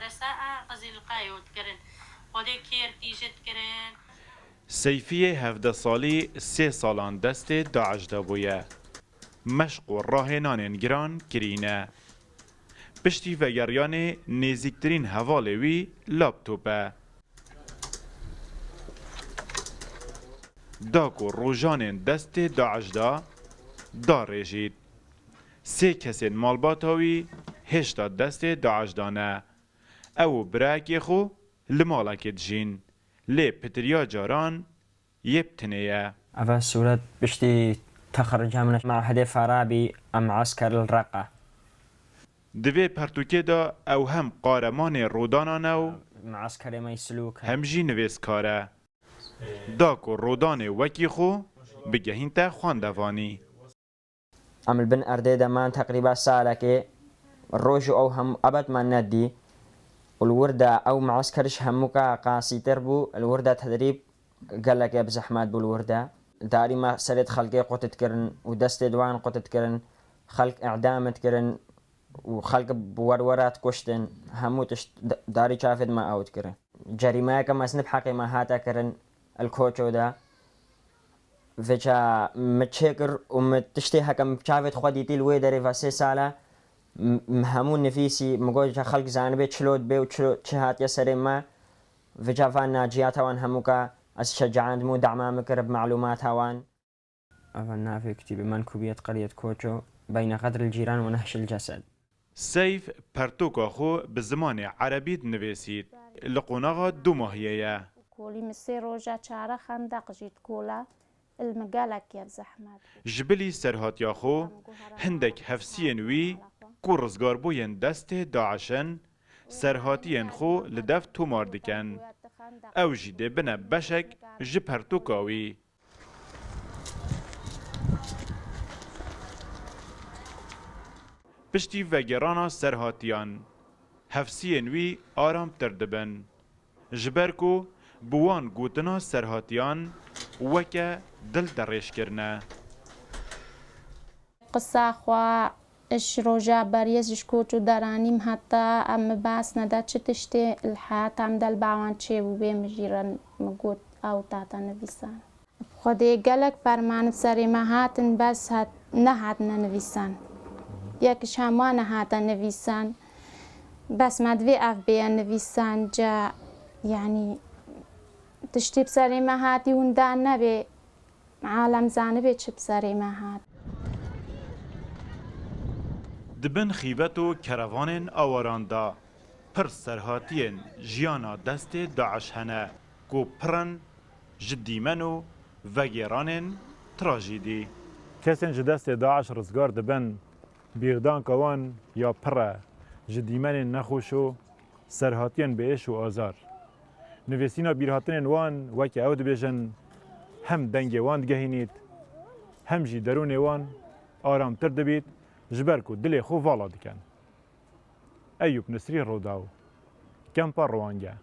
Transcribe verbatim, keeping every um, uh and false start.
Resa a qizîlqayê û dikirin. Xwedê kêr tîjit kirin. Seyfiyê hevdeh salî sê salan destê DAIŞ de bûye. Meşq û rahênanên giran kirîne. Piştî vegeriyanê nêzîktirîn hevalê wî laptop e. Da ku rojanên destê DAIŞ de darêjît. Sê kesên malbata wî hêşta destê DAIŞ de ne. Ew û birayekê xwe li malekê dijîn. Lê pitiriya caran yê bi tinê ye. Eva sûret piştî texerruca min Ma'hedê Farabî a Muesker li Reqa. Di vê pertûkê de ew hem qaremanê rodanan e û Mueskerê me yî Silûk e. hem jî nivîskar e. Da ku rodanê wekî xwe bigehînte xwendevanî. Em li bin erdê de man teqrîba salekê, roj û ew hemû ebed me nedî û li wir de ew muesker ji hemûka qasîtir bû, li wir de tedrîb gelekê bi zehmet bû li wir de. Darî me serê di xelkê qut dikirin û destê di wan qut dikirin, xelk îdam dikirin û xelk bi werwera dikuştin, hemû tişt darî çavê di me ew dikirin. Cerîmeyeke mezin bi heqê me hate kirin li Koço de. Vêca min çêkir û min tiştê heke min bi çavê xwe dîtî li wê derê ve sê sal e, min hemû nivîsî, min got, ca xelk zanibe çilo dibe û çilo çi hatiye serê me. Vêca van naciyata wan hemûka ez şecaand min û dema min kir bi melûmata wan. Ava navê kitîbê Menkûbiyet Qeriyet Koço, beyne Qedril Cîran we Nehşil Cesed. Seyf pertûka xwe bi zimanê erebî dinivîsît. Li qonaxa du mahiyê ye. Kolî min sê roja çare xendeq jî dikola, li min gelek kir zehmet. Ji bilî serhatiya xwe, hindek hefsiyên wî ku rizgarbûyên destê DAIŞ in, serhatiyên xwe li dev tomar dikin. Ew jî dê bine beşek ji pertûka wî. Piştî vegerana serhatiyan, hefsiyên wî aramtir dibin. Ji ber ku bi wan gotina serhatiyan weke dil derêj kirine. Qisa xwe ji roja beriyê ji koç û deranîm heta em min bas neda çi tiştê li heyata min de li ba wan çêbûbê min jî re min got ew date nivîsan. Bi Xwedê gelek ferman bi serê me hatin bes hat nehatine nivîsan. Yek ji hemû nehate nivîsan. Bes me divê ev bêye nivîsan ca yanî tiştê bi serê me hatî winda nebê. Alem zanibê çi bi serê me hat. Di bin xîvet û kerevanên awaran de pir serhatiyên jiyana destê DAIŞ hene ku pir in ji dîmen û vegêranên trajîdî. Kesên ji destê DAIŞ rizgar dibin, bîrdanka wan ya pir e ji dîmenên nexweş û serhatiyên bi êş û azar. Nivîsîna bîrhatinên wan weke ew dibêjin, hem dengê wan digehînît, hem jî derûnê wan aramtir dibît, ji ber ku dilê xwe vala dikin. Eyûp Nisrî Rodaw, Kempa Rwange.